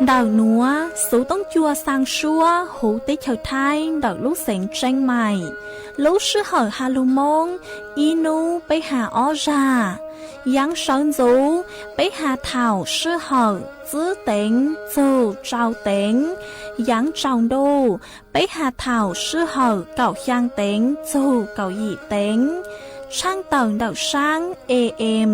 Ntawm nuav, Xuv Toob Cua xaa suab huv teb chaws Thaib ntawm lub xeev Tseeb Mais. Lub sij hawm has lug Moob, ib nub peb has ob zag. Yaav sawv ntxuv, peb has thaum sij hawm tsib teev txug rau teev. Yaav tsaus ntuj, peb has thaum sij hawm kaum xyaa teev txug kaum yim teev. Tshaaj tawm ntawm saab A M,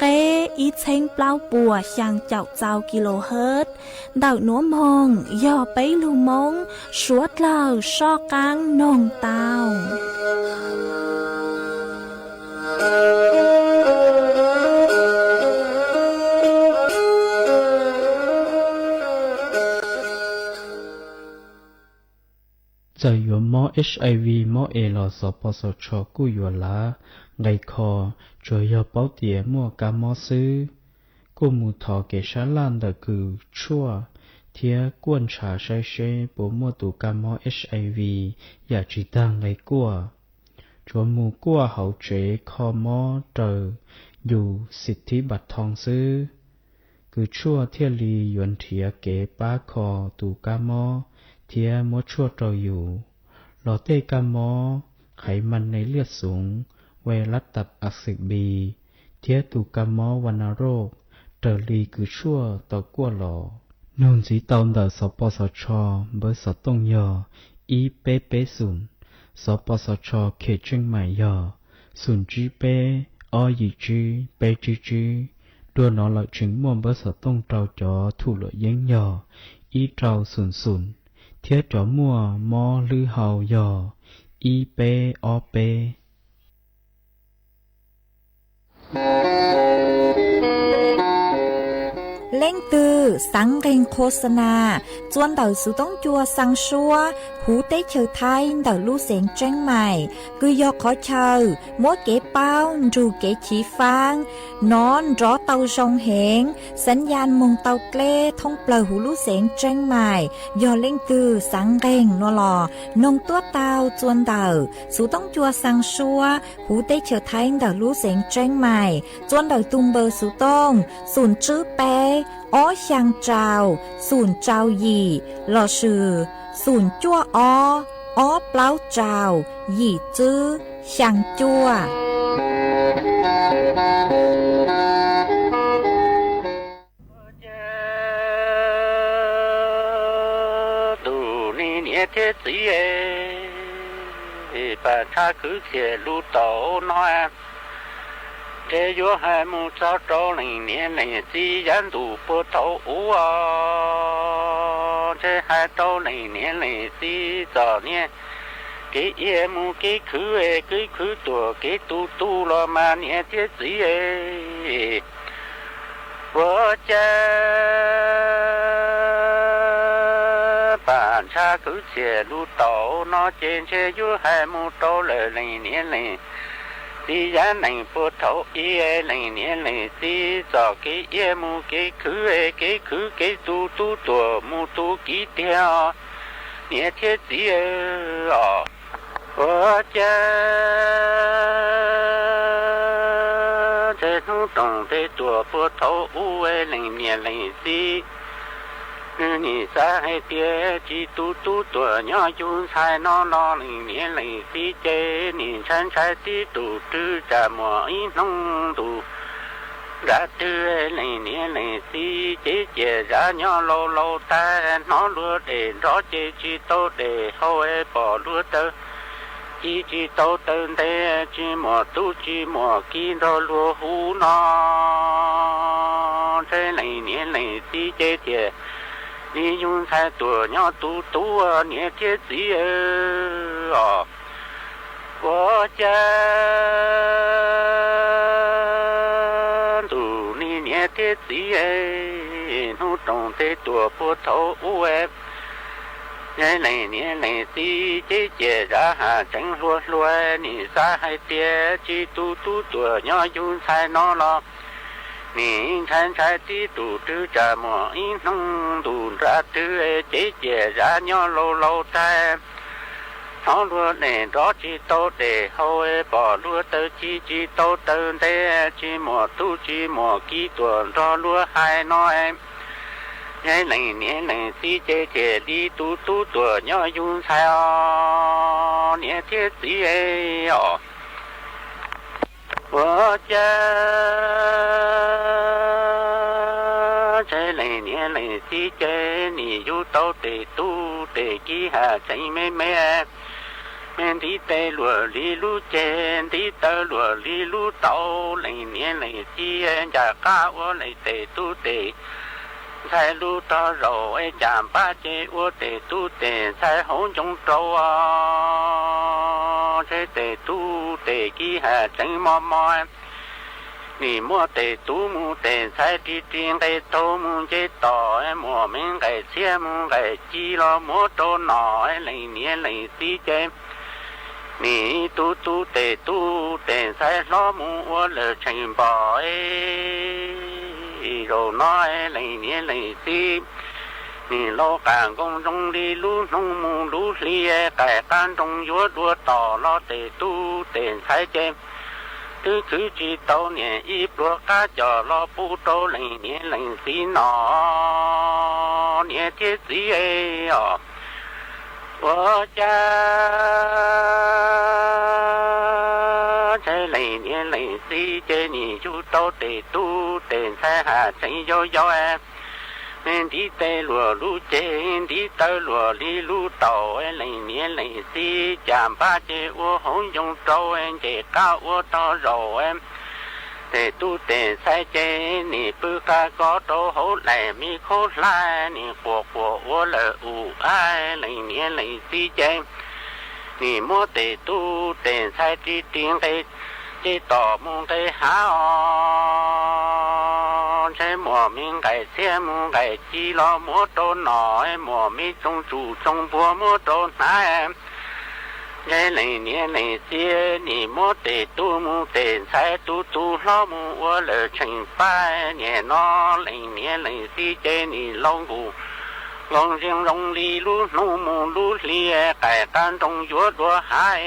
qeb ib txheeb plaub puas xyaa caum txau kilohertz. Ntawm nuav moog yog peb lug Moob suav dlawg soj qaab noog tau. Txawm yuav mob H I V mob es los Xov Pos Xov Tshos kuj yuav lav nqe kho, tsuas yog paub tias muaj kab mob xwb. Kuj mus thov kev sab laj ntawm kws tshuaj thiab kuaj ntshav saib seb puas muaj tus kab mob H I V yam tsis tag nqe kuaj. Tsuav mus kuaj hauv tsev kho mob raws yus xim thib npam thoo xwb. Kws tshuaj thiaj li yuav nrhiav kev pab kho tus kab mob thiab muab tshuaj rau yus. Los tej kab mob qhaiv mas nes liaj xoov, uas lab tag a xwm bi, thiab tus kab mob va na roj raws li kws tshuaj tau kuaj los. Nug ntxiv tau ntawm Xov Pos Xov Tshos npawb xov tooj yog ib peb peb xoom, Xov Pos Xov Tshos Khem Tseej Maim yog xoom tsib peb ob yim tsib peb tsib tsib. Dua no lawm tseem muaj npawb xov tooj rau cov thum luam yeeb yog ib rau xoom xoom, thiab cov muaj mob hlwb hau yog ib peb ob peb. Leej twg xaav nqeeg qhuas xa nas txua ntawm Xuv Toob Cua xaa suab huv teb chaws Thaib ntawm lub xeev Tseeb Mais, kws yog qhov chaw muab kev paub nrug kev chiv faab nov nrov tau zoo heev, xaav yaj moog tau dleb thoob plawg huv lub xeev Tseeb Mais, yog leej twg xaav nqeeg no los noog tuab tau txua ntawm Xuv Toob Cua xaa suab huv teb chaws Thaib ntawm lub xeev Tseeb Mais, txua ntawm tug npawb xov tooj xoom tsib peb ob xyaa rau xoom rau yim lossis xoom cuaj ob ob plaub rau yim tsib xyaa cuaj. Tus ni niam thiab txiv, pam ntsha kwv txhiaj lug tau no, ntshe yuav hais mus txog rau leej niam leej txiv yav ntuj puag thaum ub os. Ntshe hais rau leej niam leej txiv txom nyem, kev iab mus kev khwv, kev khwv tuag kev tu tu los mas niam thiab txiv. Ua cas pam ntsha kwv txhiaj lug tau no ces ntshe yuav hais mus rau lawm leej niam leej txiv yav neej puag thaum ub, leej niam leej txiv txom kev iab mus kev khwv, kev khwv kev tu tu tuag mus tu kiv tiag, niam thiab txiv os. Ua cas ntshe hnub rooj teb tuag puag thaum ub, leej niam leej txiv, nws nim xav hais tias tsis tu tub tuag nyob yug ntxhais no los leej niam leej txiv ces nim ntshai ntshai tib tug twg tsam muaj ib hnub ntuj nrab twg, leej niam leej txiv cev ciam zam nyob laus laus tag, hnov luag dej nrov ces tsis tau dej haus, pom luag taw ci tsis tau taw ntev, tsis muaj tub tsis muaj kiv nrog luag hu no. Ntshe leej niam leej txiv ces thiaj li yug ntxhais tuag nyob tu tub, niam thiab txiv os. Ua cas ntuj ni niam thiab txiv, hnub rooj teb tuag puag thaum ub, leej niam leej txiv cev ciam zam haj tseem hluas hluas, nim xav hais tias tsis tu tub tuag nyob yug ntxhais no los nim ntshai ntshai tib tug twg tsam muaj ib hnub ntuj nrab twg, cev ciam zam nyob laus laus tag, Hnov luag nim nrov tsis tau tes hau, pom luag taw ci tsis tau taw ntej, tsis muaj tub tsis muaj kiv tuaj nrog luag hais no. Leej niam leej txiv ces thiaj li tu tub tuaj nyob yug ntxhais os niam thiab txiv os. Ua cas leej niam leej txiv ces nim yug tau tes tub tes kiv haj tseem me me, me ntiv tes luaj li lub ceg, ntiv taw luaj li lub tauv. Leej niam leej txiv ncaim qab ua leej tes tub tes ntxhais lub rog zaum, cas npab ces ua tes tub tes ntxhais hauv ncoo rau. Ntshe tes tub tes kiv haj tseem mos mos, nim muab tes tub mus tes ntxhais ris ris nqe taug mus nce tom, muaj me nqaim txhiab mus nqaim ci los muab rau nom. Leej niam leej txiv ces nim tu tub tes tub tes ntxhais hlob mus ua lawm tsheej npom. Zaum no leej niam leej txiv nim laus qas nkoos zoo li lub hnub mus lub hli, qaim qab nroos yuav dua tom los tes tub tes ntxhais ces twb khwv tsis tau niam ib pluag qab coj los pub rau leej niam leej txiv nom niam thiab txiv os. Ua cas ntshe leej niam leej txiv ces nim yug tau tes tub tes ntxhais haj tseem yau yau, me ntiv tes luaj lub ceg, ntiv taw luaj li lub tauv. Leej niam leej txiv cas npab ces ua hauv ncoo rau, nce qab ua rog zaum, tes tub tes ntxhais ces nim pw qab kos rau hauv daim me khaub hlab, nim quas quas ua lawm ub a. Leej niam leej txiv ces nim muab tes tub tes ntxhais ris ris nqe ces tom mus nqe hav os. Ntshe muaj me nqaim txhiab mus nqaim ci los muab rau nom, muaj me tsoos tsuj tsoos npuag muab rau hnav. Ntshe leej niam leej txiv nim muab tes tub mus tes ntxhais tu tu hlob mus ua lawm tsheej pab. Niam no leej niam leej txiv ces nim laus nkaus nkoos zoo zoo li lub hnub mus lub hli, qaim qab nroos yuav dua hav.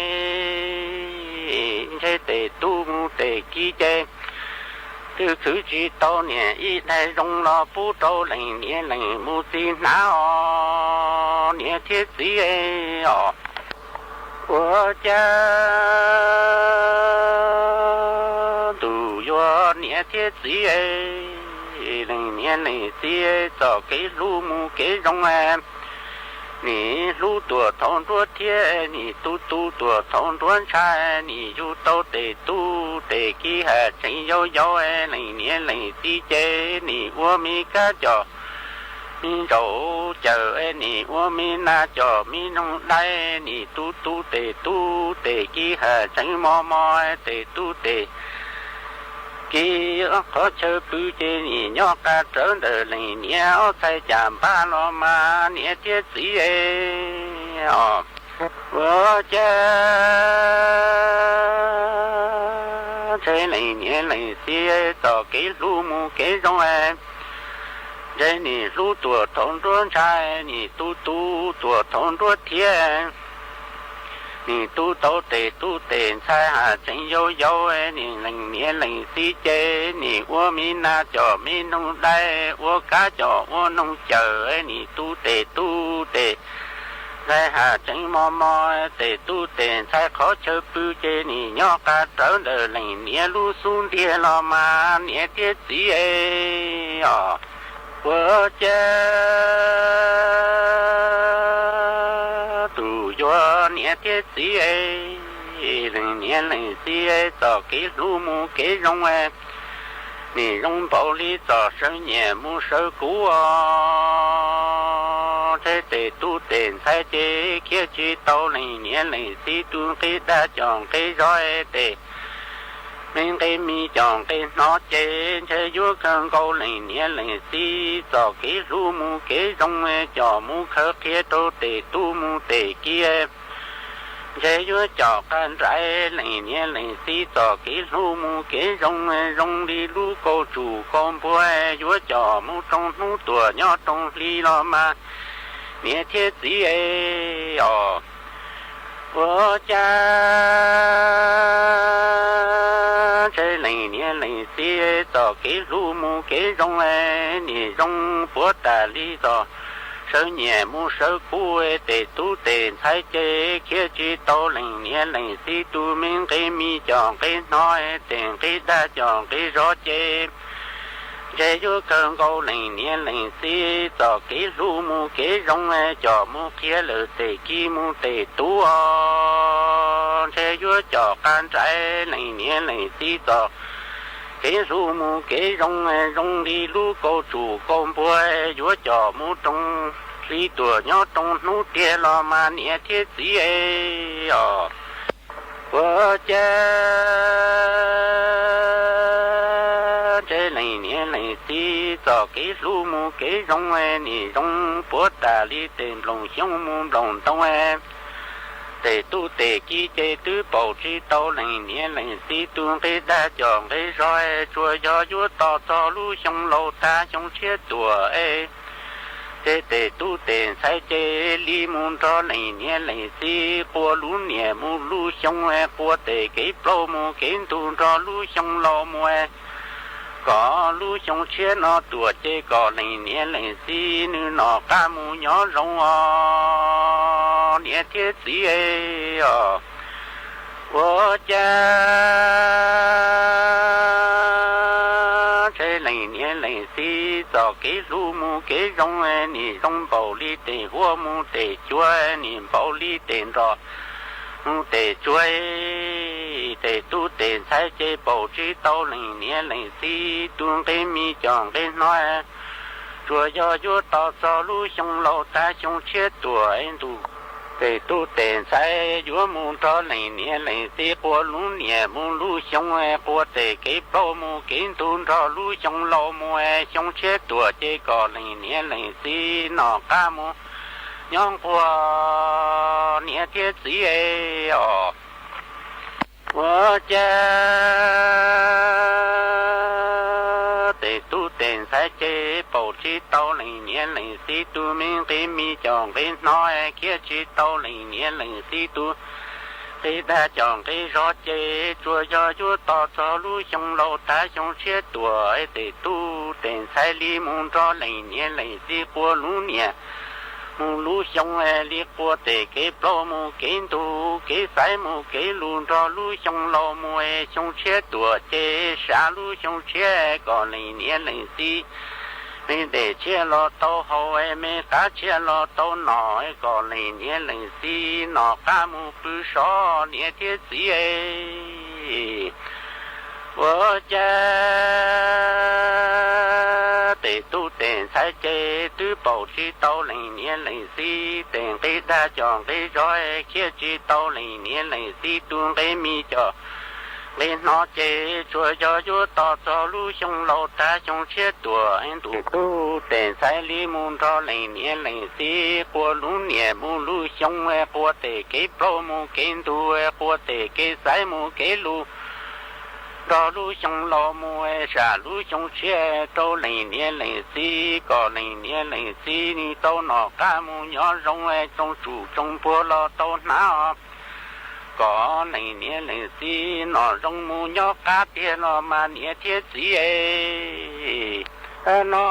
Ntshe tes tub mus tes kiv ces twb khwv tsis tau niam ib daig zoo los pub rau leej niam leej mus txiv hnav os niam thiab txiv os. Ua cas ntuj yuav niam thiab txiv, leej niam leej txiv txoj kev hlub mus kev zoo, nim hlub tuaj thaum nruab thiab, nim tu tu tuaj thaum nruab ntshai, nim yug tau tes tub tes kiv haj tseem yau yau. Leej niam leej txiv ces nim ua me kab coj me ntsaum cawm, nim ua me nas coj me noog dai, nim tu tu tes tub tes kiv haj tseem mos mos, tes tub tes kiv qhov chaw pw ces nim nyob qab rawv ntawm leej niam ob txhais cas npab los mas niam thiab txiv os. Ua cas ntshe leej niam leej txiv txoj kev hlub mus kev zoo, ntshe nim hlub tuaj thaum nruab ntshai, nim tu tu tuaj thaum nruab thiab, nim tu tau tes tub tes ntxhais haj tseem yau yau. Nim leej niam leej txiv ces nim ua me nas coj me noog dai, ua kab coj ua noog cawm, nim tu tes tub tes ntxhais haj tseem mos mos, tes tub tes ntxhais qhov chaw pw ces nim nyob qab rawv ntawm leej niam lub xub ntiag los mas niam thiab txiv os. Ua cas ntuj yuav niam thiab txiv, leej niam leej txiv txoj kev hlub mus kev zoo, nim zoo npaum li txoj sawv nyiaj mus sawv kub os. Ntshe tes tub tes ntxhais ces khiav tsis tau, leej niam leej txiv tus nqi dag coj nqi zog tes me nqe me coj nqe hnov ces ntshe yuav kawg nkaus leej niam leej txiv txoj kev hlub mus kev zoo, coj mus khaws qhia rau tes tub mus tes kiv, ntshe yuav coj qab nraim leej niam leej txiv txoj kev hlub mus kev zoo, zoo li lub kauj tsuj kauj npuag, yuav coj mus rooj hnub tuaj nyob rooj hli los mas niam thiab txiv os. Ua cas ntshe leej niam leej txiv txoj kev hlub mus kev zoo, nim zoo puav tas li txoj sawv nyiaj mus sawv kub, tej tub tej ntxhais ces khiav tsis tau leej niam leej txiv tus me nqe mis coj nqe hno, tej nqe dag coj nqe zog ces ntshe yuav kawg nkaus leej niam leej txiv txoj kev hlub mus kev zoo, coj mus qhia lawv tej kwv mus tej tub os. Ntshe yuav coj qab nraim leej niam leej txiv txoj kev hlub mus kev zoo, zoo li lub kauj tsuj kauj npua, yuav coj mus roos hli tuaj nyob roos hnub tiag los mas niam thiab txiv os. Ua cas ntshe leej niam leej txiv txoj kev hlub mus kev zoo, nim zoo puav tas li tej nplooj xyoob mus nplooj ntoo, tej tub tej ki ces twb paub tsis tau leej niam leej txiv tus nqe dag coj nqe zog, tsuas yog yuav tos txog lub xyoo laus tag xyoo tshiab tuaj es ces tej tub tej ntxhais ces li mus nrog leej niam leej txiv quas lub niam mus lub xyoo, quas tej kev plaub mus kev ntug nrog lub xyoo laus mus, kom lub xyoo tshiab no tuaj ces kom leej niam leej txiv nws noj qab mus nyob zoo os niam thiab txiv os. Ua cas ntshe leej niam leej txiv txoj kev hlub mus kev zoo, nim zoo npaum li tej huab mus tej cua, nim npaum li tej nroj mus tej tsuag, tej tub tej ntxhais ces paub tsis tau leej niam leej txiv tus nqe mis coj nqe hno, tsuas yog yuav tos txog lub xyoo laus tag xyoo tshiab tuaj es ntuj tej tub tej ntxhais yuav mus nrog leej niam leej txiv quas lub niam mus lub xyoo, quas tej kev plaub mus kev ntug nrog lub xyoo laus mus, xyoo tshiab tuaj ces kom leej niam leej txiv noj qab mus nyob nquag niam thiab txiv os. Ua cas tej tub tej ntxhais ces paub tsis tau leej niam leej txiv tus me nqe mis coj nqe hno, khiav tsis tau leej niam leej txiv tus nqe dag coj nqe zog ces tsuas yog yuav tos txog lub xyoo laus tag xyoo tshiab tuaj tej tub tej ntxhais li mus nrog leej niam leej txiv quas lub niam mus lub xyoo, li quas tej kev plaub mus kev ntug kev xaiv mus kev lus nrog lub xyoo laus mus, xyoo tshiab tuaj ces sam lub xyoo tshiab kom leej niam leej txiv me dej tshiab los tau haus, me qab tshiab los tau noj, kom leej niam leej txiv noj qab mus pw sov niam thiab txiv. Ua cas tej tub tej ntxhais ces twb paub tsis tau leej niam leej txiv tej nqe dag coj nqe zog, khiav tsis tau leej niam leej txiv tus nqe mis coj nqe hno ces tsuas yog yuav tos txog lub xyoo laus tag xyoo tshiab tuaj ntuj tub tej ntxhais li mus nrog leej niam leej txiv quas lub niam mus lub xyoo, quas tej kev plaub mus kev ntug, quas tej kev xaiv mus kev lus nrog lub xyoo laus mus, sam lub xyoo tshiab rau leej niam leej txiv kom leej niam leej txiv nws tau noj qab mus nyob zoo, tsoom tsuj tsoom npuag los tau hnav, kom leej niam leej txiv noj zoo mus nyob qab tiag los mas niam thiab txiv. No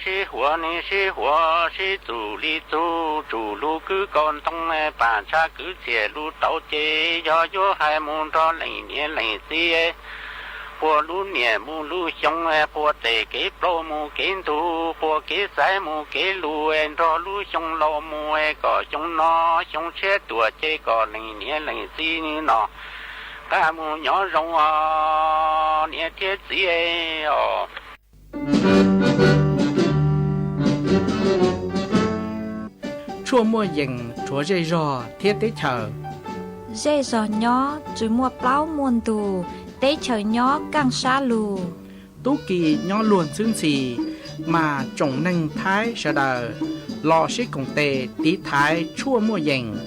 sib huas ne sib huas sib txuj li txuj tsuj lub kwj kaus ntoo, pam tshaj kwv txhiaj lub tau ces yog yuav hais mus nrog leej niam leej txiv quas lub niam mus lub xyoo, quas tej kev plaub mus kev ntug, quas kev xaiv mus kev lus nrog lub xyoo laus mus, kom xyoo no xyoo tshiab tuaj ces kom leej niam leej txiv nws noj qab mus nyob zoo os niam thiab txiv os. Tshuaj muaj yees rhuav zej zog thiab teb chaws. Zej zog nyob tsis muaj plaub muaj ntug, teb chaws nyob kaaj sab lug. Tub ki nyob luag ntxhwb ntxhi, mas tsoom neeg Thaib sawv daws los sib koom tes tiv thaiv tshuaj muaj yees.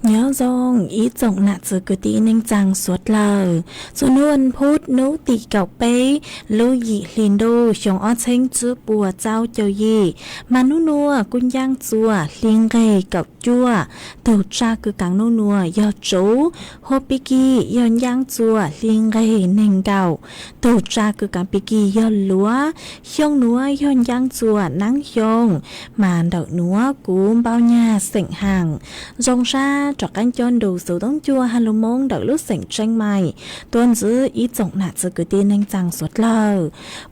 Nyob zoo ib tsoom nam txwv kwv tij neej tsaa suav dlawg, txug hnub vas phuv hnub tim kaum peb lub yim hli ntuj xyoo ob txheeb tsib puas tsaub caug yim, mas nub nuav kuj ncaab txuas hli nqeg kaum cuaj, tug tsab kws kaav nub nuav yog tsuv, huab pig kig yog ncaab txuas hli nqeg neeg nkaum, tug tsab kws kaav pig kig yog luav, xyoo nuav yog ncaab txuas naab xyoo, mas ntawm nuav kuv npau nyag xeem haam. Zoo sab rov qaab coj nrug xuv toob cua has lug Moob ntawm lub xeem Tseeb Mais tuaj ntxiv ib tsoom nam txwv kwv tij neej tsaa suav dlawg.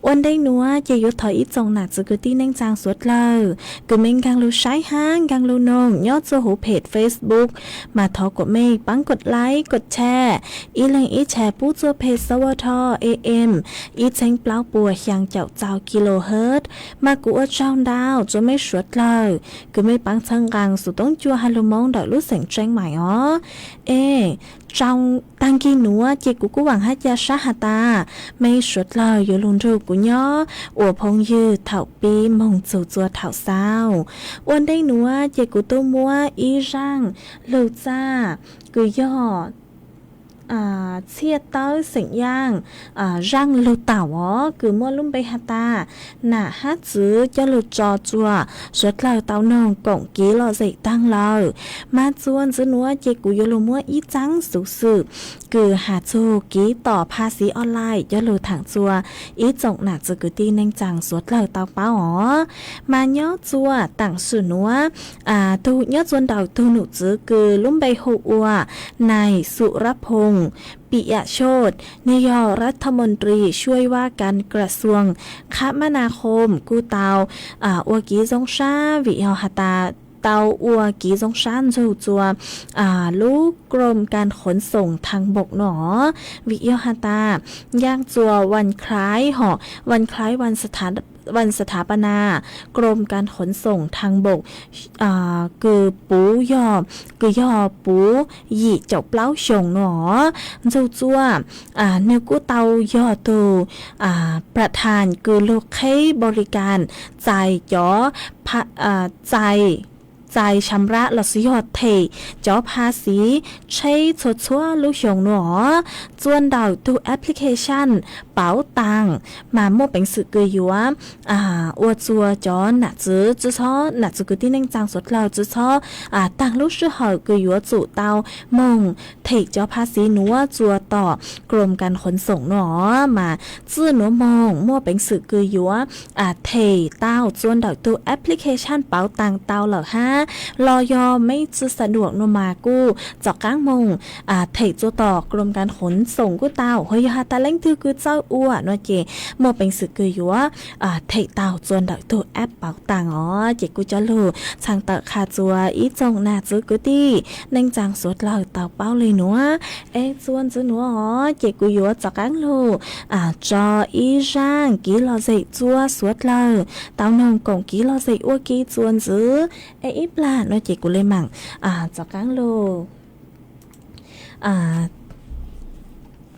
Ua ntej nuav ces yuav thov ib tsoom nam txwv kwv tij neej tsaa suav dlawg kws mej nkaag lug saib hab nkaag lug noog nyob txuj huv phem Facebook, mas thov kuas mej paab kod like kod share, ib leeg ib share pub txuj phem Sawathor A M ib txheeb plaub puas xyaa caum txaus kilohertz, mas kuv ua tsaug ntau rua mej suav dlawg kws mej paab txhawb nqaa xuv toob cua has lug Moob ntawm lub xeem Tseeb Mais os. Es tsaam taag kig nuav ces kuv kuj vaam hab ca sab has tas mej suav dlawg yuav lug nrug kuv nyob ua phooj ywg thaum pib moog txug txua thaum xaus. Ua ntej nuav ces kuv tub muab ib zaaj lug txaj kws yog Txhiaj Tawb xeem Yaaj, zaaj lug taum os kws muaj lub npe has tas Nam hab Txwv coj lug tso tsua suav dlawg tau noog koom kiv lom zem taag lawm. Mas txua ntxiv nuav ces kuv yuav lug muab ib tsaab xuv xwm kws has txug kiv tom pha xiv online coj lug thaam tsua ib tsoom nam txwv kwv tij neej tsaa suav dlawg tau paub os. Mas nyob txua taam sim nuav, nyob txua ntawm tug num txwv kws lub npe hu ua Nais Xu Rab Phoom Pim Yam Xyoj, nwg yog รัฐมนตรีช่วยว่าการกระทรวงคมนาคม kuj tau ua kiv zoo sab vim yog has tas tau ua kiv zoo sab nrug tsua lub กรมการขนส่งทางบก no. Vim yog has tas ncaaj tsua วันคล้าย hom วันคล้ายวันสถาปนา กรมการขนส่งทางบก kws puv yog, kws yog puv yim caum plaub xyoos no. Nrug tsua nwg kuj tau yog tug ประธาน kws lug qheb บริการ txais cov, txais, txais ชำระ lossis yog them cov pha xiv tsheb txhua txhua lub xyoo no. Txua ntawm tug application pauv taag mas muaj peev xwm kws yuav ua tsua cov nam txwv, tsi txhob nam txwv kwv tij neej tsaa suav dlawg tsi txhob taag lub sij hawm kws yuav tsum tau moog them cov pha xiv nuav tsua tom กรมการขนส่ง no, mas txij nuav moog muaj peev xwm kws yuav them tau tsua ntawm tug application pauv taag tau lawm hab, los yog mej tsi สะดวก no mas kuj rov qaab moog them tsua tom กรมการขนส่ง kuj tau. Ho yog has tas leej twg kws txawj ua no ces muaj peev xwm kws yuav them tau tsua ntawm tug app pauv taag os. Ces kuj coj lug txhaj tawm qha tsua ib tsoom nam txwv kwv tij neej tsaa suav dlawg tau paub le nuav. Es tsua ntxiv nuav os ces kuv yuav rov qaab lug tso ib zaaj kiv lom zem tsua suav dlawg tau noog koom kiv lom zem ua ke tsua ntxiv. Es ib plag no ces kuv le maam rov qaab lug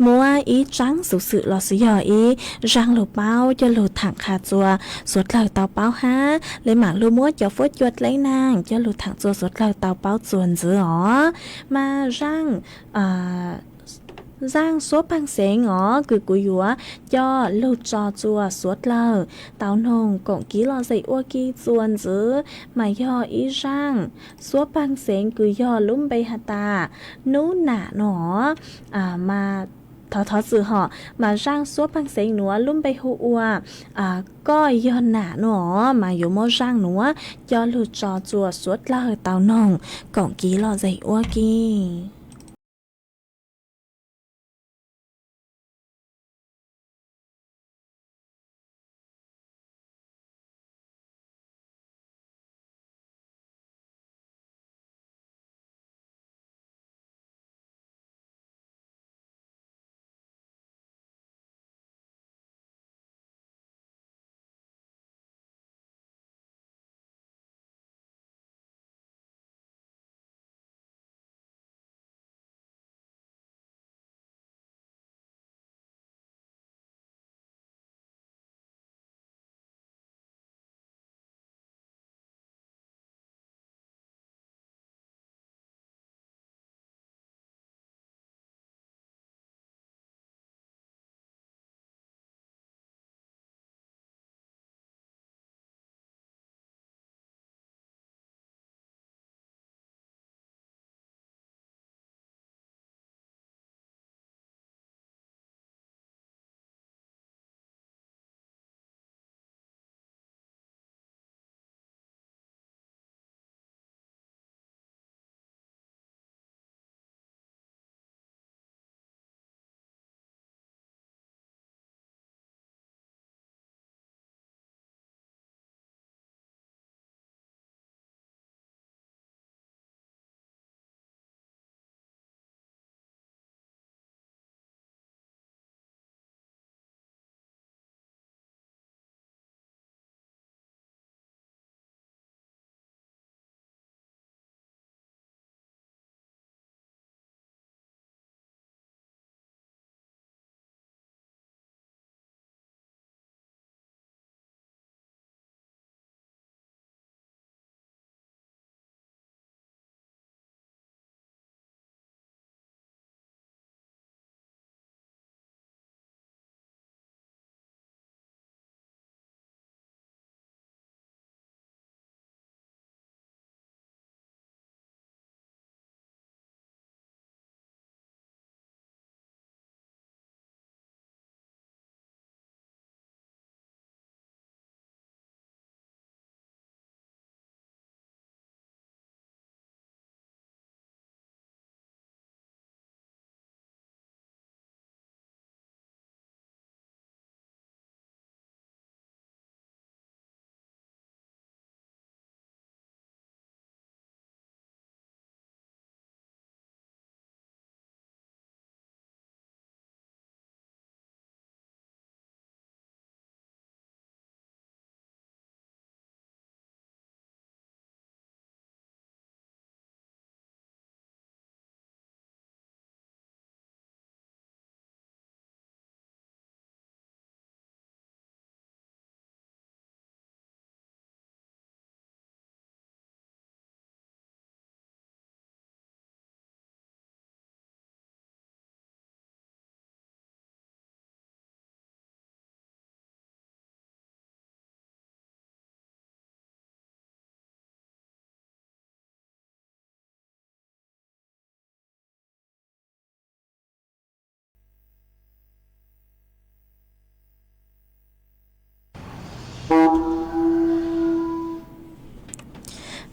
muab ib tsaab xuv xwm lossis yog ib zaaj lug paub coj lug thaam qha tsua suav dlawg tau paub hab le maam lug muab cov fuab cua dleb naag coj lug thaam tsua suav dlawg tau paub tsua ntxiv os. Mas zaaj, zaaj suab paag xeev os kws kuv yuav coj lug tso tsua suav dlawg tau noog koom kiv lom zem ua ke tsua ntxiv mas yog ib zaaj suab paag xeev kws yog lub npe has tas Nub Nam no. Mas thov thov txwm hom, mas zaaj suab paag xeev nuav lub npe hu ua Koj Yog Nam no, mas yuav muab zaaj nuav coj lug tso tsua suav dlawg tau noog koom kiv lom zem ua ke.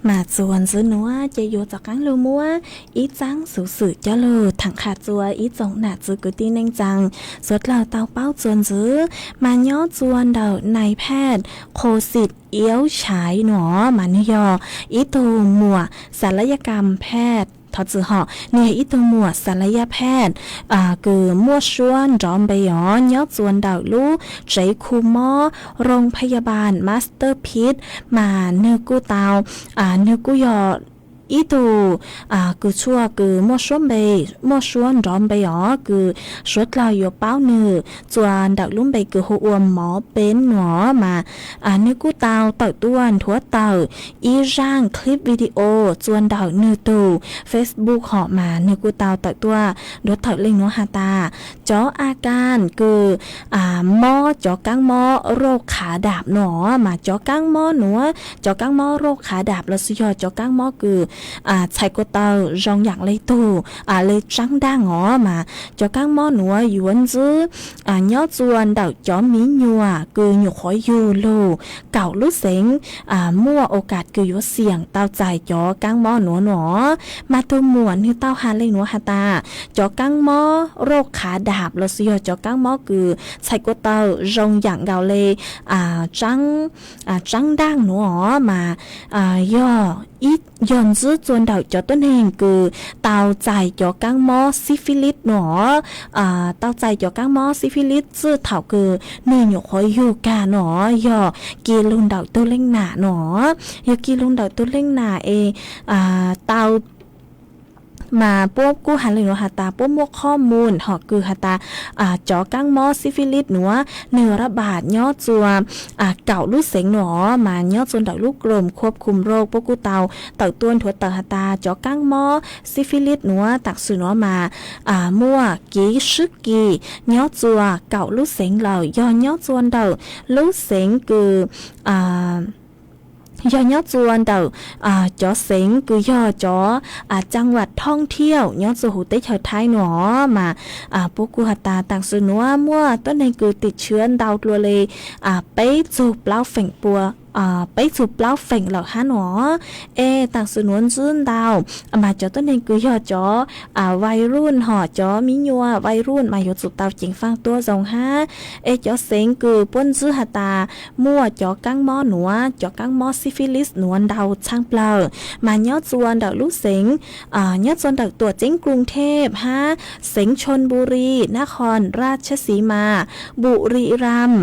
Mas txuas ntxiv nuav ces yuav rov qaab lug muab ib txaab xuv xwm coj lug thaam qha txug ib tsoom nam txiv kwv tij neej tsaa suav dlawg tau paub txuas ntxiv. Mas nyob txuas ntawm nais phaj Qhua Xim Iauv Tshaiv nuav mas nwg yog ib tug muam xav lab yaj kam phaj, thov txim hom, nwg yog ib tug muam xav lab yaj phaj kws muaj suab nrov npe os, nyob txuas ntawm lub tsev khu mob Rooj Phaj Yaj Npaas Master Pit. Mas nwg kuj tau, nwg kuj yog ib tug kws tshuaj kws muaj suab npe, muaj suab nrov npe os, kws suav dlawg yuav paub nwg txuas ntawm lub npe kws hu ua Mov Peeb nuav. Mas nwg kuj tau tawm tuaj nthuav tawm ib zaaj clip video txuas ntawm nwg tug Facebook hom mas nwg kuj tau tawm tuaj nthuav tawm leej nuav has tas cov a kas kws mob cov kaab mob roj qhav dam nuav, mas cov kaab mob nuav, cov kaab mob roj qhav dam los sis yog cov kaab mob kws txhais ko taw zoo yaam le tug le tsaab daaj os, mas cov kaab mob nuav yuav ntsib nyob txuas ntawm cov miv nyuam kws nyuam qhuav yug lug kaum lub xeev muaj o kas kws yuav xiam tau txais cov kaab mob nuav nuav. Mas tug muam nwg tau has leej nuav has tas cov kaab mob roj qhav dam los sis yog cov kaab mob kws txhais ko taw zoo yaam nkaus le tsaab daaj nuav os, mas yog, yog ntsib txuas ntawm cov tuab neeg kws tau txais cov kaab mob syphilis nuav, tau txais cov kaab mob syphilis txij thaum kws nwg nyuam qhuav yug kag nuav, yog kis lug ntawm tug leej nam nuav, yog kis lug ntawm tug leej nam es tau mas puab kuj has leej nuav has tas puab muaj qhov muag hom kws has tas cov kaab mob syphilis nuav nwg rab npam nyob txuas kaum lub xeev nuav, mas nyob txuas ntawm lub krom khuab khum roj puab kuj tau tawm tuaj nthuav tawm has tas cov kaab mob syphilis nuav tam sim nuav mas muaj kev swb kis nyob txuas kaum lub xeev lawm, yog nyob txuas ntawm lub xeev kws yog nyob txuas ntawm cov xeev kws yog cov caa vas thoob thiab nyob txuas huv teb chaws Thaib nuav mas puab kuj has tas tam sim nuav muaj tuab neeg kws tim tshiav ntau dlua le peb txug plaub feem pua, peb txug plaub feem lawm hab nuav. Es tam sim nuav ntsib ntau mas cov tuab neeg kws yog cov vais ruj hom cov miv nyuam vais ruj mas yuav tsum tau ceev faaj tuab zoo hab. Es cov xeev kws puab ntsib has tas muaj cov kaab mob nuav, cov kaab mob syphilis nuav ntau tshaj plawg mas nyob txuas ntawm lub xeev, nyob txuas ntawm tuam ceeb Kruv Theb hab xeev Chon Buri, Nab Khon Raj Xi Mas, Buri Ram,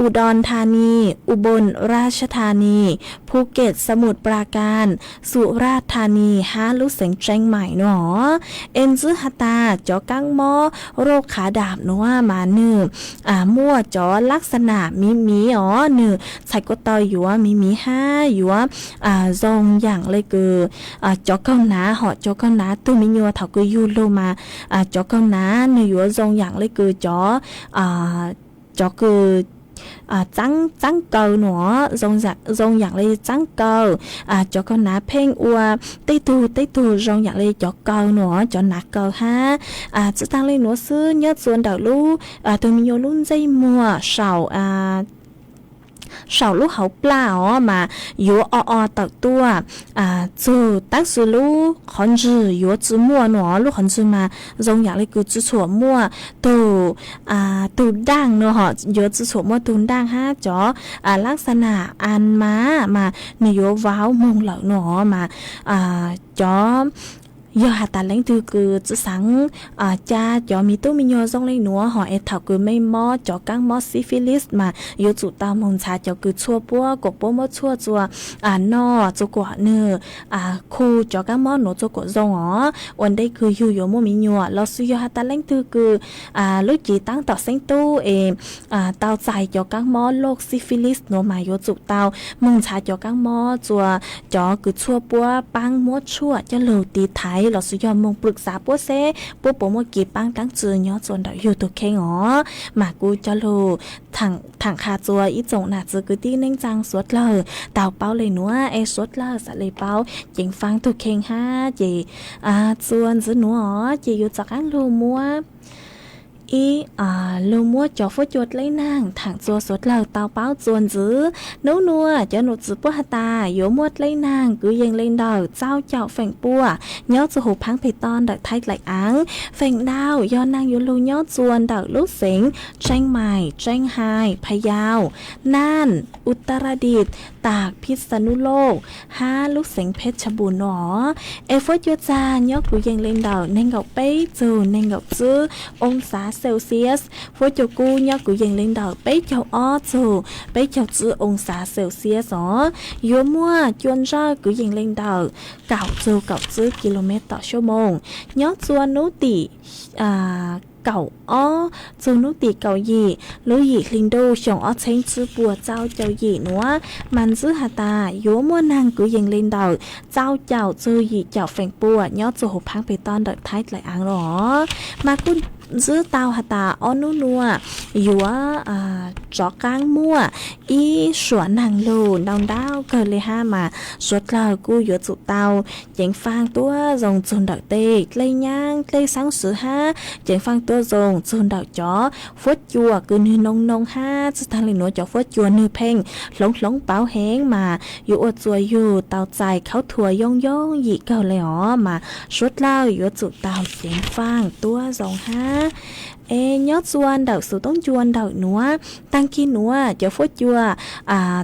Udon Thani, Ubon Raj Thani, Phuket, Samut Prakan, Su Raj Thani hab lub xeev Tseeb Maim nuav. Es ntsib has tas cov kaab mob roj qhav dam nuav mas nwg muaj cov lab xa nam miv miv os, nwg txhais ko taw yuav miv miv hab yuav zoo yaam le kws cov kaug nav hom cov kaug nav tug miv nyuam thaum kws yug lug mas cov kaug nav nwg yuav zoo yaam le kws cov, cov kws txaab kaw nuav, zoo yaam le txaab kaw, cov kaug nav pheej ua tej tug tej tug zoo yaam le cov kaw nuav, cov nav kaw hab. Tsi taag le nuav xwb nyob txuas ntawm lub tug miv nyuam lub ntsej muag saum saum lub hauv plag os mas yuav o o tawm tuaj txug tab sis lub qhov ntswg yuav tsi muaj nuav, lub qhov ntswg mas zoo yaam le kws tsi txhuam muaj tug, tug daaj nuav hom, yuav tsi txhuam muaj tug daaj hab cov lab xa nam a mas mas nwg yuav vau moog lawm nuav mas cov yog has tas leej twg kws tsi xaav ca cov miv tub miv nyuam zoo le nuav hom es thaum kws mej mob cov kaab mob syphilis mas yuav tsum tau moog ntxhaav cov kws tshuaj puab kuas puab muab tshuaj txua noj txua kuas nwg khu cov kaab mob nuav txua kuas zoo os, ua ntej kws yug yuav muaj miv nyuam los sis yog has tas leej twg kws lub cev taab tom xeeb tub es tau txais cov kaab mob loj syphilis nuav mas yuav tsum tau moog ntxhaav cov kaab mob txua cov kws tshuaj puab paab muab tshuaj coj lug tiv thaiv los sis yog moog pwm xav puab seb puab puas muaj kev paab dlaab tsi nyob txua ntawm yug tug kheej os. Mas kuv coj lug thaam qha txua ib tsoom nam txiv kwv tij neej tsaa suav dlawg tau paub le nuav es suav dlawg xaav le paub ceev faaj tug kheej hab ces txua ntxiv nuav os ces yuav rov qaab lug muab ib lug muab cov fuab cua dleb naag thaam txua suav dlawg tau paub txuas ntxiv. Nub nua cov num txwv puab has tas yuav muaj dleb naag kwv yees le ntawm txaus caum feem pua nyob txuas huv phaab peg toj ntawm Thaib dlaim aav. Feem ntau yog naag yuav lug nyob txuas ntawm lub xeev Tseeb Mais, Tseeb Hais, Pha Yau, Naaj, Utaradit, tas Phij Xa Nub Loj hab lub xeev Phej Tshab Npus no. Es fuab cua txag nyob kwv yees le ntawm neeg nkaum peb txug neeg nkaum tsib oo xav Celsius. Fuab cua kub nyob kwv yees le ntawm peb caug ob txug peb caug tsib oo xav Celsius os. Yuav muaj cua ntsawj kwv yees le ntawm kaum txug kaum tsib kilomev tom suab moos nyob txuas nub tim kaum ob txug nub tim kaum yim lub yim hli ntuj xyoo ob txheeb tsib puas txaus caum yim nuav. Mas ntxwb has tas yuav muaj naag kwv yees le ntawm txaus caum txug yim caum feem pua nyob txuas huv phaab peg toj ntawm Thaib dlaim aav los. Mas kuj ntxwb tau has tas ob nub nua yuav rov qaab muaj ib suam naag lug ntau ntau kawg le hab mas suav dlawg kuj yuav tsum tau ceev faaj tuab zoo txug ntawm tej dlej nyaab dlej xaab swv hab ceev faaj tuab zoo txug ntawm cov fuab cua kws nwg noo noo hab tsi taag le nuav cov fuab cua nwg pheej hloov hloov pauv heev mas yuav ua txuas yug tau txais khaub thuas yooj yooj yim kawg le os mas suav dlawg yuav tsum tau ceev faaj tuab zoo hab. Es nyob txuas ntawm xuv toob cua ntawm nuav, taag kig nuav cov fuab cua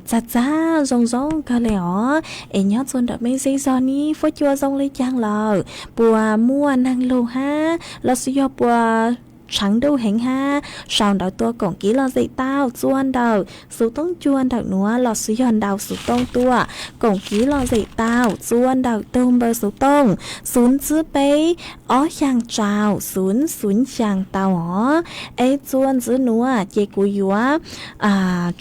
txag txag zoo zoo kawg le os. Es nyob txuas ntawm mej zej zog nib fuab cua zoo le caag lawm, puas muaj naag lug hab los sis yog puas tshaav ntuj heev hab sau ntawv tuaj koom kiv lom zem tau txuas ntawm xuv toob cua ntawm nuav los sis yog ntau xuv tooj tuaj koom kiv lom zem tau txuas ntawm tug npawb xuv tooj xuv tsib peb ob xyaa rau xuv xuv xyaa tau os. Es txuas ntxiv nuav ces kuv yuav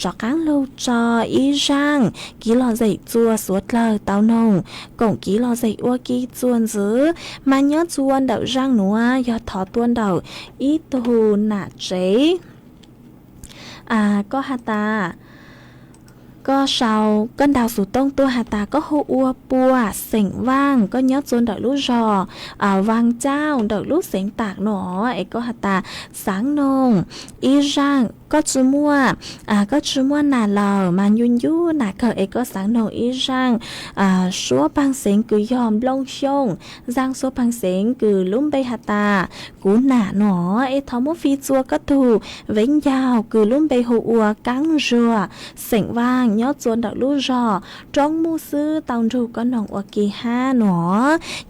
rov qaab lug tso ib zaaj kiv lom zem txuas suav dlawg tau noog koom kiv lom zem ua ke txuas ntxiv. Mas nyob txuas ntawm zaaj nuav yog thov tuaj ntawm ib tug nam tsev. Koj has tas koj sau, koj ntaus xuv tooj tuaj has tas koj hu ua puas xeem Vaaj, koj nyob txuas ntawm lub zog Vaaj Cauj ntawm lub xeev Taam no es koj has tas xaav noog ib zaaj, koj tsi muaj, koj tsi muaj nam lawm mas ncu ncu nam kawg es koj xaav noog ib zaaj suab paag xeev kws yog Nplooj Xyooj, zaaj suab paag xeev kws lub npe has tas kuv nam no es thov muab fij txuas koj tug vev ncaug kws lub npe hu ua Kaab Zuag, xeem Vaaj, nyob txuas ntawm lub zog Roob Muj xwb tau nrug koj noog ua ke hab no.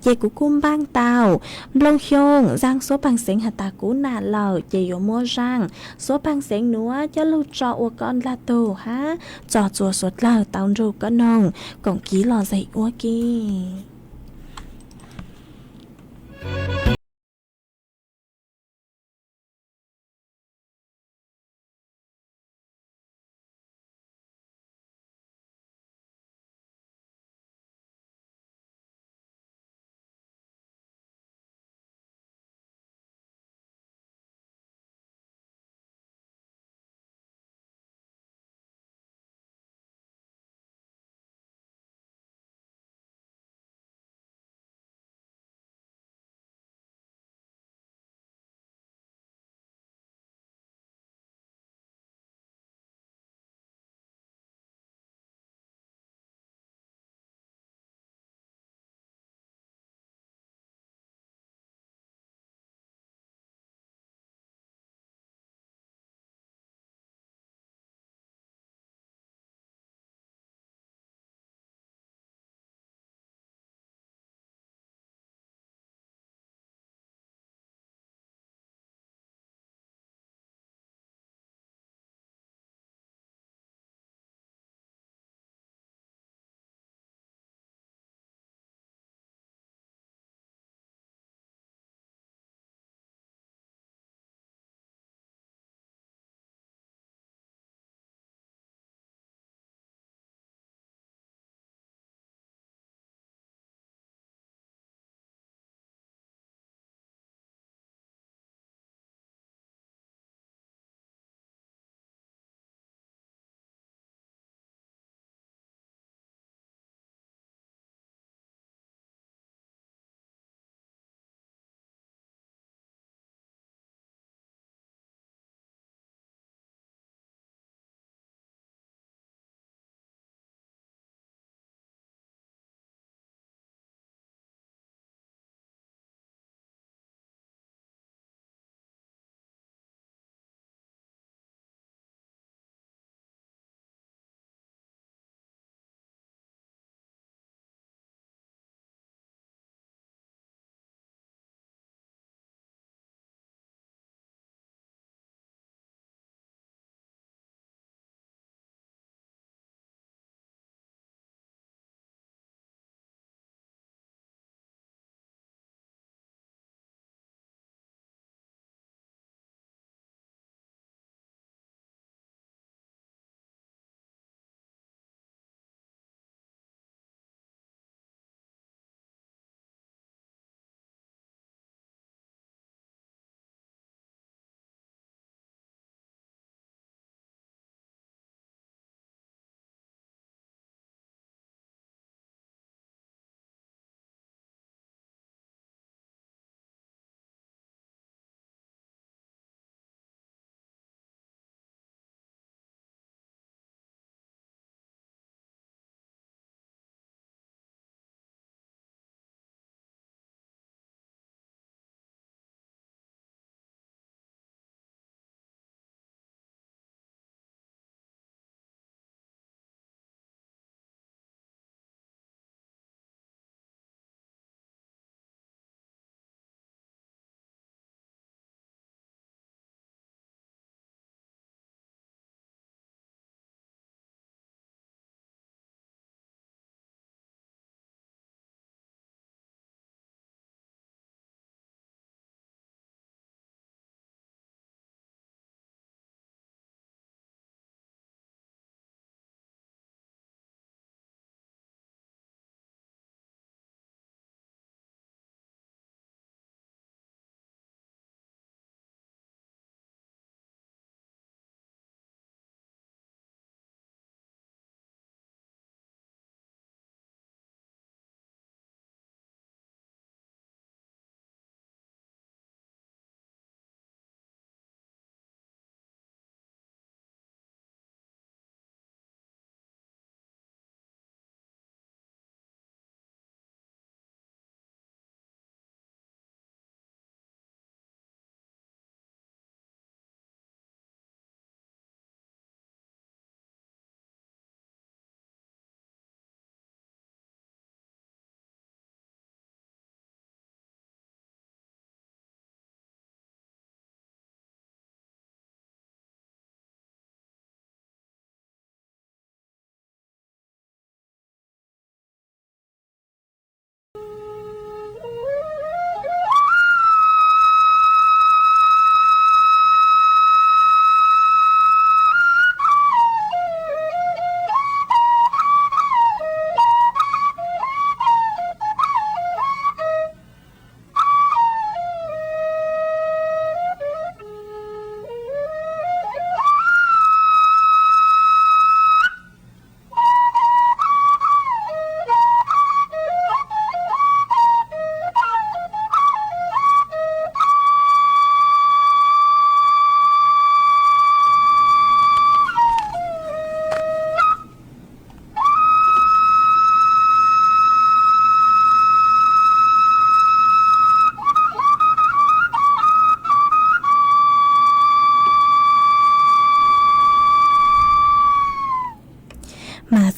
Ces kuv kuj npaaj tau Nplooj Xyooj, zaaj suab paag xeev has tas kuv nam lawm ces yuav muab zaaj suab paag xeev nuav coj lug tso ua koj ntaag tug hab tso txuas suav dlawg tau nrug koj noog koom kiv lom zem ua ke.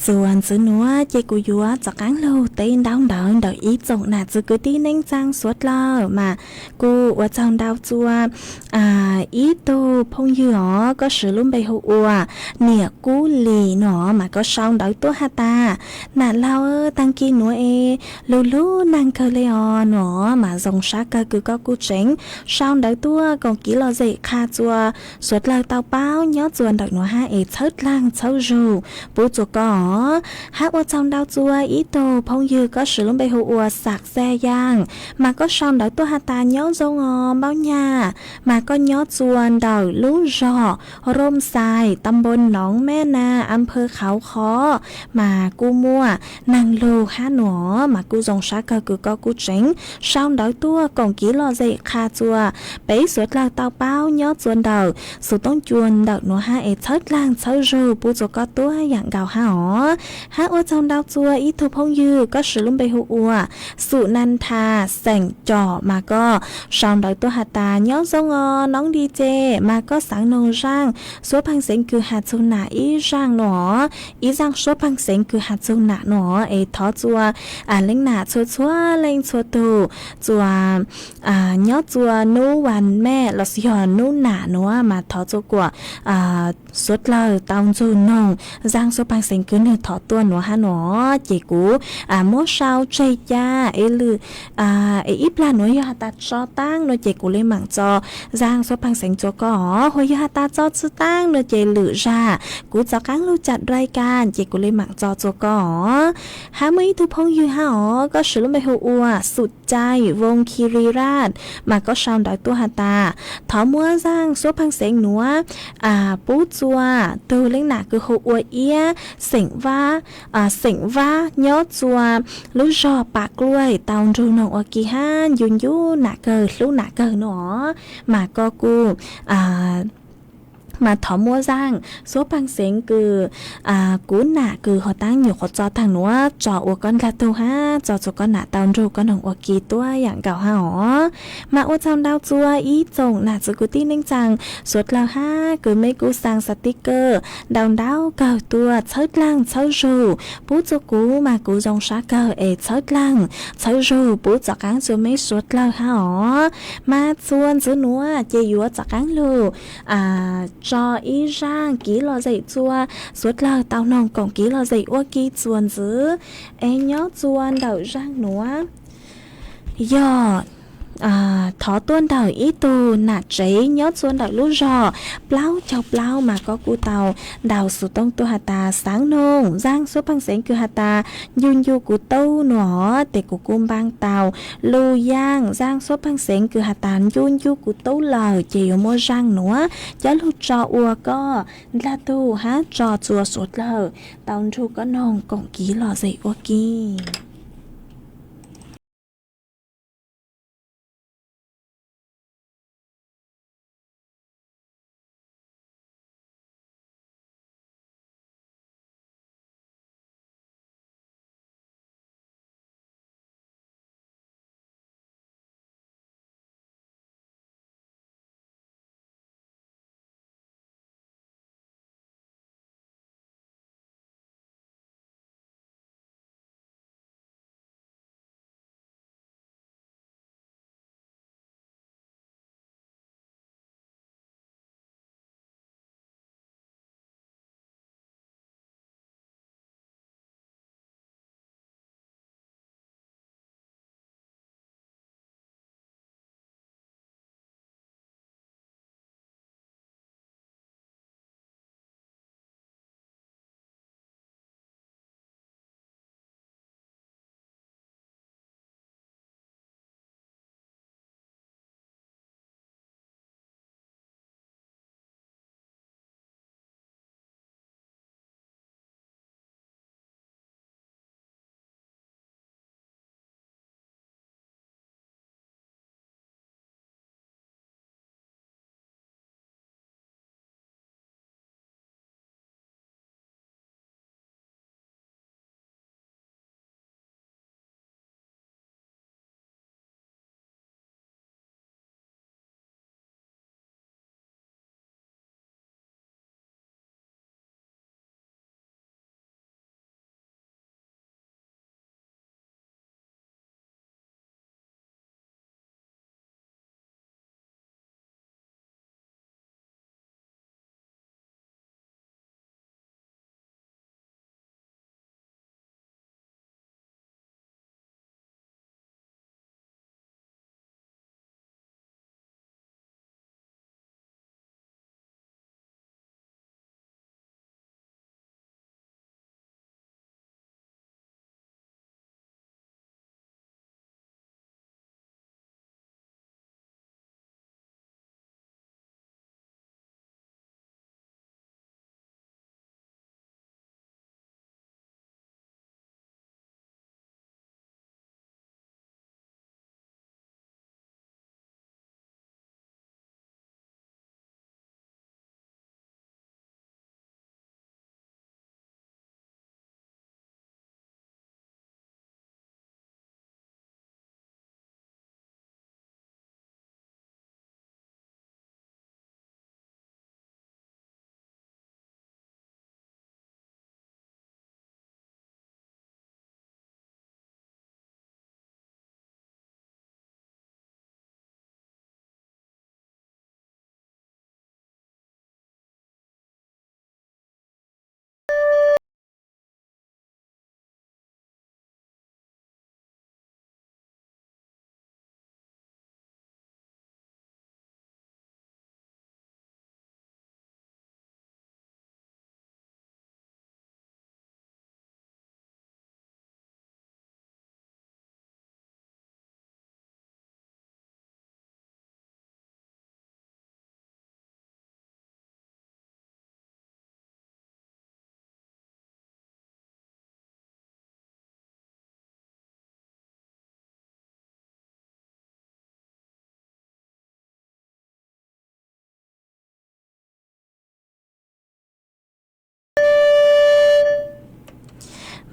Txuas ntxiv nuav ces kuv yuav rov qaab lug teb ntaub ntawv ntawm ib tsoom nam txiv kwv tij neej tsaa suav dlawg mas kuj ua tsaug ntau txug ib tug phooj ywg os, koj swv lub npe hu ua Niam Kub Lis nuav mas koj sau ntawv tuaj has tas, nam laug, taag kis nuav es lug lub neej kawg le os nuav mas zoo sab kawg kws koj kuj tseem sau ntawv tuaj koom kiv lom zem qha txuas suav dlawg tau paub nyob txuas ntawm nuav hab es txhawb dlaag txhawb zug pub txuas koj os. Hab ua tsaug ntau txug ib tug phooj ywg koj swv lub npe hu ua Xav Xaj Yaaj mas koj sau ntawv tuaj has tas, nyob zoo os Npaub Nyaj, mas koj nyob txuas ntawm lub zog Rooj Xais, ta npo Noov Mej Nas, a phawv Khauv Khov mas kuj muaj neeg lug hab nuav mas kuj zoo sab kawg kws koj kuj tseem sau ntawv tuaj koom kiv lom zem qha txuas peb suav dlawg tau paub nyob txuas ntawm xus toob cua ntawm nuav hab es txhawb dlaag txhawb zug pub txuas koj tuab yaam nkaus hab os. Hab ua tsaug ntau txug ib tug phooj ywg koj swv lub npe hu ua Xum Nas Thas xeem Com mas koj sau ntawv tuaj has tas, nyob zoo os Noob Lis Ces, mas koj xaav noog zaaj suab pheej xeev kws has txug nam ib zaaj nuav, ib zaaj suab pheej xeev kws has txug nam nuav es thov txuas leej nam txhua txhua leej txhua tug txuas nyob txuas nub vas mej lossis yog nub nam nuav mas thov txuas kuam suav dlawg tau nrug noog zaaj suab pheej xeev kws nwg thov tuaj nuav hab nuav ces kuv muab sau tseg ca es lwm es ib plag nuav yog has tas tso taab nuav ces kuv le maam tso zaaj suab pheej xeev txuas koj os, hos yog has tas tso tsi taab nuav ces lwm zag kuv rov qaab lug cam dai kas ces kuv le maam tso txuas koj os. Hab muaj ib tug phooj ywg hab os, koj swv lub npe hu ua Xum Cai Voos Khis Lis Raj mas koj sau ntawv tuaj has tas, thov muab zaaj suab pheej xeev nuav pub txuas tug leej nam kws hu ua Iab xeem Vab, xeem Vab nyob txuas lub zog Pas Kluaj tau nrug noog ua ke hab ncu ncu nam kawg hlub nam kawg nuav os, mas koj kuj mas thov muab zaaj suab pheej xeev kws kuv nam kws has tas nyuam qhuav tso taag nuav tso ua koj ndlag tug hab tso txuas koj nam tau nrug koj noog ua ke tuab yaam nkaus hab os. Mas ua tsaug ntau txug ib tsoom nam txiv kwv tij neej tsaa suav dlawg hab kws mej kuj xaa xav tib kawg ntau ntau kawg tuaj txhawb dlaag txhawb zug pub txuas kuv mas kuv zoo sab kawg es txhawb dlaag txhawb zug pub rov qaab txuas mej suav dlawg hab os. Mas txuas ntxiv nuav ces yuav rov qaab lug tso ib zaaj kiv lom zem txuas suav dlawg tau noog koom kiv lom zem ua ke txuas ntxiv es nyob txuas ntawm zaaj nuav yog thov tuaj ntawm ib tug nam tsev nyob txuas ntawm lub zog Plaub Caug Plaub mas koj kuj tau ntaus xov tooj tuaj has tas xaav noog zaaj suab pheej xeev kws has tas ncu ncu kuv tub nuav ces kuv kuj npaab tau lug yaaj zaaj suab pheej xeev kws has tas ncu ncu kuv tub lawm ces yuav muab zaaj nuav coj lug tso ua koj ndlag tug hab tso txuas suav dlawg tau nrug koj noog koom kiv lom zem ua ke.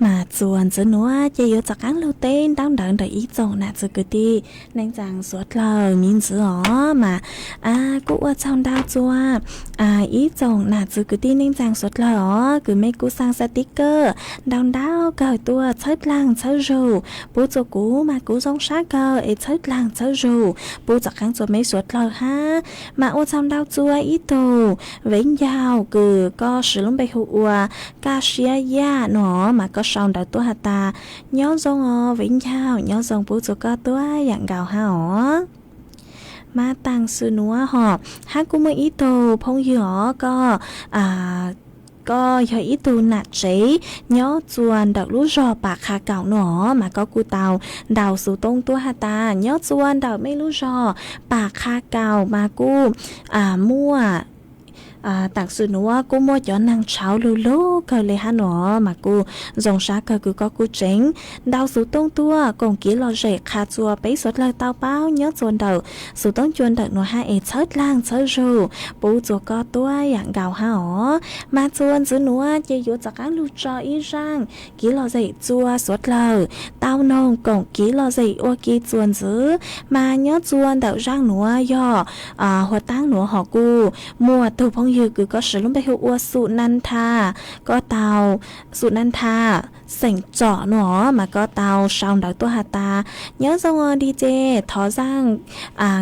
Mas txuas ntxiv nuav ces yuav rov qaab lug teb ntaub ntawv ntawm ib tsoom nam txiv kwv tij neej tsaa suav dlawg miv ntxiv os. Mas kuj ua tsaug ntau txuas ib tsoom nam txiv kwv tij neej tsaa suav dlawg os, kws mej kuj xaa xaa tib kawm ntau ntau kawg tuaj txhawb dlaag txhawb zug pub txuas kuv, mas kuv zoo sab kawg es txhawb dlaag txhawb zug pub rov qaab txuas meb suav dlawg hab. Mas ua tsaug ntau txuas ib tug Vev Ncaug kws koj siv lub npe hu ua Kaj Siab Yaj nuav, mas koj sau ntawv tuaj has tas, nyob zoo os Vev Ncaug, nyob zoo pub txuas koj tuab yaam nkaus hab os. Mas taam sim nuav hom hab kuj muaj ib tug phooj ywg os, koj koj yog ib tug nam tsev nyob txuas ntawm lub zog Pam Qha Kaum nuav, mas koj kuj tau ntaus xuv tooj tuaj has tas, nyob txuas ntawm mej lub zog Pam Qha Kaum mas kuj muaj taam sim nuav kuj muaj cov naag tshauv lug lug kawg le hab nuav, mas kuj zoo sab kawg kws koj kuj tseem ntaus xuv tooj tuaj koom kev lom zem qha txuas peb suav dlawg tau paub nyob txuas ntawm xuv tooj cua ntawm nuav hab es txhawb dlaag txhawb zug pub txuas koj tuab yaam nkaus hab os. Mas txuas ntxiv nuav ces yuav rov qaab lug tso ib zaaj kev lom zem txuas suav dlawg tau noog koom kev lom zem ua ke txuas ntxiv. Mas nyob txuas ntawm zaaj nuav yog huv taab nuav hom kuj muaj tug phooj ywg kws koj siv lub npe hu ua Xum Nas Thas, koj tau, Xum Nas Thas xeem Tsom nuav, mas koj tau sau ntawv tuaj has tas, nyob zoo os D J, thov zaaj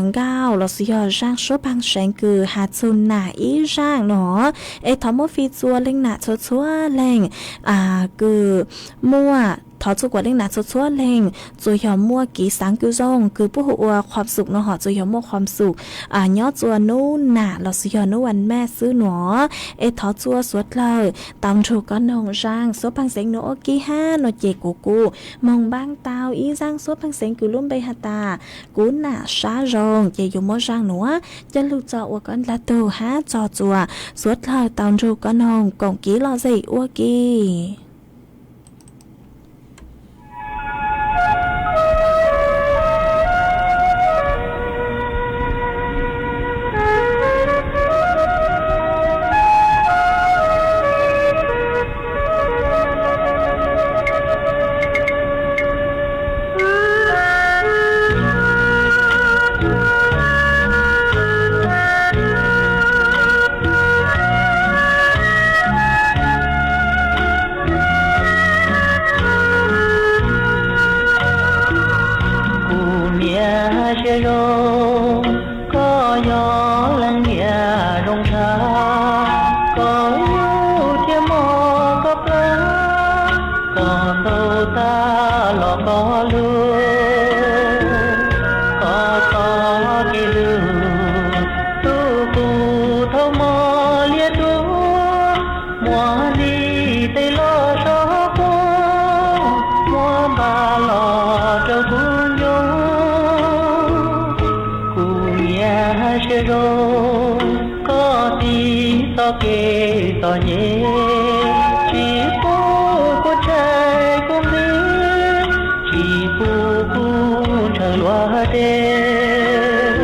nkauj lossis yog zaaj suab paag seev kws has txug nam ib zaaj nuav, es thov muab fij txuas leej nam txhua txhua leej kws muaj, thov txhua kuas leej nam txhua txhua leej txuas yog muaj kev xaav kws zoo kws puab hu ua qhuam xum nuav hom, txuas yog muaj qhuam xum nyob txuas nub nam lossis yog nub vas maj xwb nuav, es thov txuas suav dlawg tau nrug koj noog zaaj suab paag seev nuav ua ke hab no ces kuv kuj moog npaab tau ib zaaj suab paag seev kws lub npe has tas, kuv nam sab zoo, ces yuav muab zaaj nuav coj lug tso ua koj dlaag tug hab tso txuas suav dlawg tau nrug koj noog koom kev lom zem ua ke. Kuv niam siab zoo, koj yog leej niam zoo tshaj, koj yug thiab muaj koj plab, koj ntaus tag los koj lug, koj txoj kev lug, tub kuv thaum mob liab tuag, muab ntim tes los so quas, muab npaj los rau kuv ncoo. Kuv niam siab zoo, koj txib txoj kev txom nyem, tsis pub kuv tshais kuv nqi, tsis pub kuv ntshaw luag dej.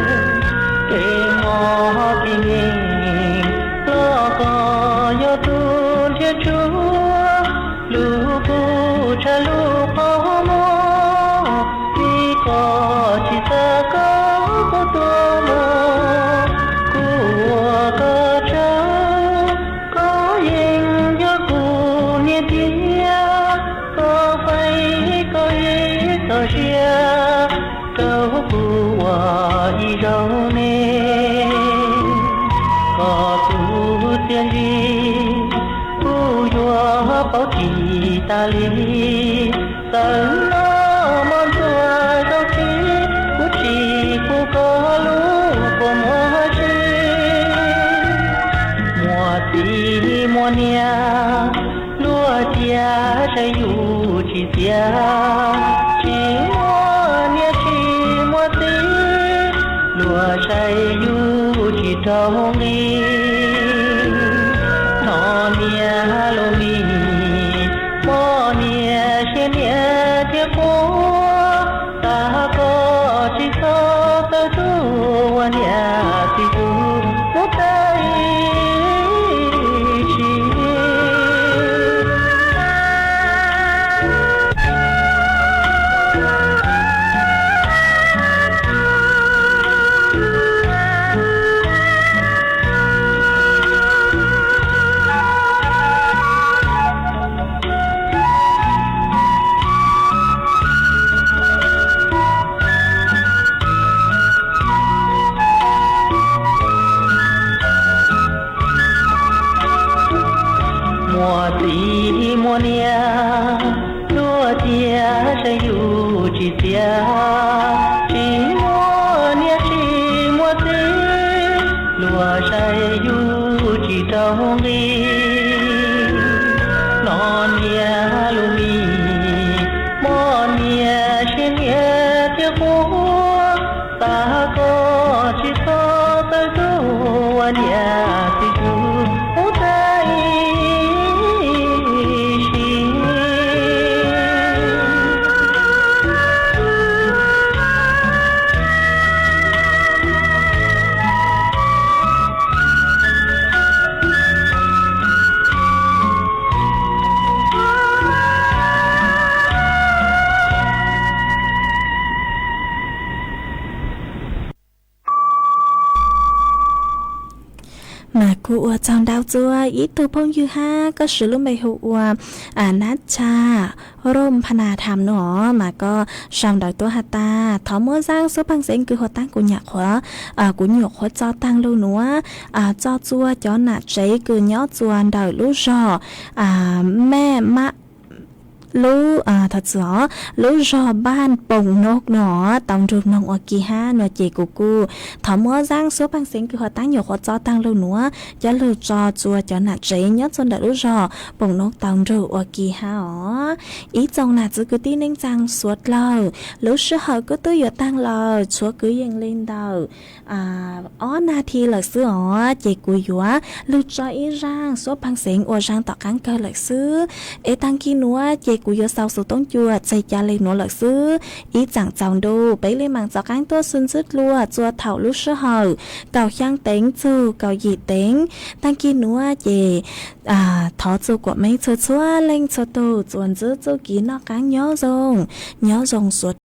Kev mob kev nkeeg los koj yog tus nrhiav tsuaj, lug kuv tshaj lub qhov muag, vim koj tsis xav kom kuv tuag mog. Kuv ua koj tsaug, koj yeej yog kuv niam tiag, koj faib koj ib txoj sia rau kuv ua ib zaug neeg. Koj tus txiaj ntsig kuv yuav paub tsis tas li. Txawm noj mov ntxuav zaub tsi, kuv tsis pub koj lub kua muag si. Muaj txiv muaj niam, luag cia saib yus tsis txiaj, tsis muaj niam tsis muaj txiv, luag saib yus tsis raug nqi. Hnov niam lus mis, pom niam siab niam thiab quaj, tas koj tsis txhob txawj tug ua niam txiv tug lub teb tsis. Kuv ua tsaug ntau txog ib tug phooj ywg hab, koj siv lub npe hu ua Nab Tshaj Rooj Phana Tham no mas koj sau ntawv tuaj has tas thov muab zaab xuab peej xeev kws huv taab kuv nyuam qhuav, kuv nyuam qhuav tso taag lug nuav, tso txua cov nam tsev kws nyob txua ntawm lub zog Mej Mab lub, thov txim os, lub zog Npaj Poom Noj no tau nrug mloog ua ke hab no ces kuv kuj thov muab zaab xuab peej xeev kws huv taab nyuam qhuav tso taag lug nuav coj lug tso txua cov nam tsev nyob txua ntawm lub zog Poom Noj tau nrug ua ke hab os. Ib tsoom nam txiv kwv tij neej tsaa suav dlawg, lub sij hawm kuj twb yuav taag lawm, tshuav kwv yees le ntawm ob nas this lawm xwb os, ces kuv yuav lug tso ib zaaj xuab peej xeev ua zaaj tom qaab kawg lawm xwb. Es taag kis nuav ces kuv yuav xaus xuv toob cua txeg ca le nuav lawm xwb. Ib tsaam txaus ntuj peb le maam tov qaab tuaj xwb ntxwb dlua txua thaum lub sij hawm kaum xyaa teev txug kaum yim teev. Taag kis nuav ces thov txug kuam meej txhua txhua leej txhua tug txuas ntxwb txuj kev noj qaab nyob zoo, nyob zoo suav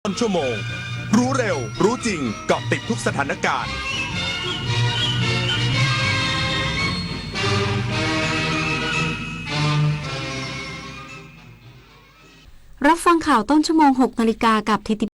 ต้นชั่วโมง รู้เร็ว รู้จริง เกาะติดทุกสถานการณ์ รับฟังข่าวต้นชั่วโมง หกนาฬิกากับ ทีที